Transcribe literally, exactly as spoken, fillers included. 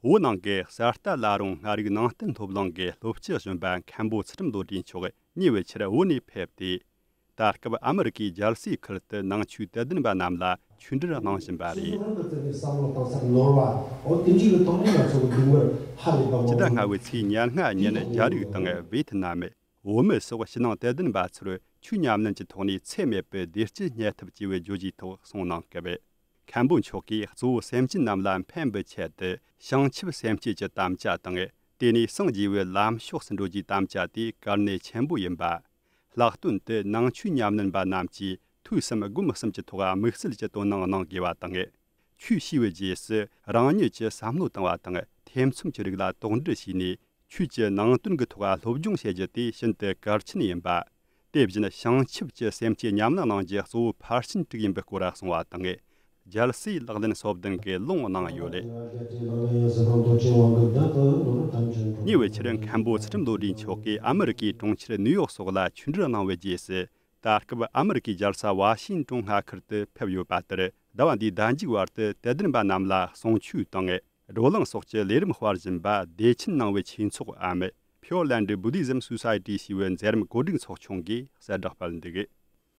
བོད་ནང་གི་གསར་རྟ་བླ་རུང་ལྔ་རིག་ནང་བསྟན་སློབ་གླིང་གི་སློབ་སྤྱི་གཞོན་པ་མཁན་པོ་ཚུལ་ཁྲིམས་བློ་གྲོས་མཆོག་ཉེ་བའི་ཆར་བོད་ནས་ཕེབས་ཏེ། ད་སྐབས་ཨ་མི་རི་ཀའི་རྒྱལ་སའི་ཁུལ་དུ་ནང་ཆོས་དད་ལྡན་པ་རྣམས་ལ་ཆོས་འབྲེལ་གནང་བཞིན་པ་རེད། ཕྱི་ཟླ་ལྔ་པའི་ཚེས་ཉེར་ལྔ་ཉིན་རྒྱ་རིགས་དང་བེ་ཐི་ནམ། བོད་མི་སོགས་ཕྱི་ནང་དད་ལྡན་པ་ཚོར་ཆོས་ཉམས་ལེན་གྱི་ཐོག་ནས་ཚད་མེད་པའི་བདེ་སྐྱིད་རྙེད་ཐབས་ཅེས་པའི་བརྗོད་གཞིའི་ཐོག་གསུང་གནང་སྐབས། མཁན་པོ་མཆོག་གིས་གཙོ་བོ་སེམས་ཅན་རྣམས་ལ་ཕན་པའི་ཆེད་དུ་བྱང་ཆུབ་སེམས་བསྐྱེད་ཀྱི་དམ་བཅའ་དང་། དེ་ནས་སངས་རྒྱས་པའི་ལམ་ཕྱོགས་སུ་འགྲོ་རྒྱུའི་དམ་བཅའ་དེ་གལ་གནད་ཆེན་པོ་ཡིན་པ། ལྷག་དོན་དུ་ནང་ཆོས་ཉམས་ལེན་པ་རྣམས་ཀྱིས་ཐོས་བསམ་སྒོམ་གསུམ་གྱི་ཐོག་དམིགས་བསལ་གྱི་དོ་སྣང་གནང་དགོས་པ་དང་། ཆོས་ཤེས་པའི་རྗེས་སུ་རང་ཉིད་ཀྱི་བསམ་བློ་བཏང་བ་དང་ཐེ་ཚོམ་གྱི་རིགས་ལ་དོགས་འདྲི་བྱས་ནས། ཆོས་ཀྱི་ནང་དོན་གྱི་ཐོག་སློབ་སྦྱོང་བྱེད་རྒྱུ་དེ་ཤིན་ཏུ་གལ་ཆེན་ཡིན་པ། དེ་བཞིན་བྱང་ཆུབ་ཀྱི་སེམས་བསྐྱེད་ཉམས་ལེན་གནང་རྒྱུ་གཙོ་བོ་ཕར་ཕྱིན་དྲུག་ཡིན་པའི་སྐོར་གསུངས་པ་དང་། རྒྱལ་སྲས་ལག་ལེན་སོ་བདུན་གྱི་ལུང་གནང་ཡོད། ཉེ་བའི་ཆར་མཁན་པོ་ཚུལ་ཁྲིམས་བློ་གྲོས་མཆོག་གིས་ཨ་མི་རི་ཀའི་གྲོང་ཁྱེར་ནིའུ་ཡོག་སོགས་ལ་ཆོས་འབྲེལ་གནང་བའི་རྗེས་སུ། ད་སྐབས་ཨ་མི་རི་ཀའི་རྒྱལ་ས་ཝ་ཤིང་ཏོན་མངའ་ཁུལ་དུ་ཕེབས་ཡོད་པ་ལྟར། ཟླ་བ་འདིའི་ཟླ་མཇུག་བར་དུ་དད་ལྡན་པ་རྣམས་ལ་གསུང་ཆོས་དང་། བགྲོ་གླེང་སོགས་ཀྱི་ལས་རིམ་སྤེལ་བཞིན་པ་བདེ་ཆེན་ནང་པའི་ཆོས་ཚོགས་འམ། Pure Land Buddhism Society ཞེས་པའི་མཛད་རིམ་གོ་སྒྲིག་ཚོགས་ཆུང་གིས་གསལ་བསྒྲགས་སྤེལ་འདུག།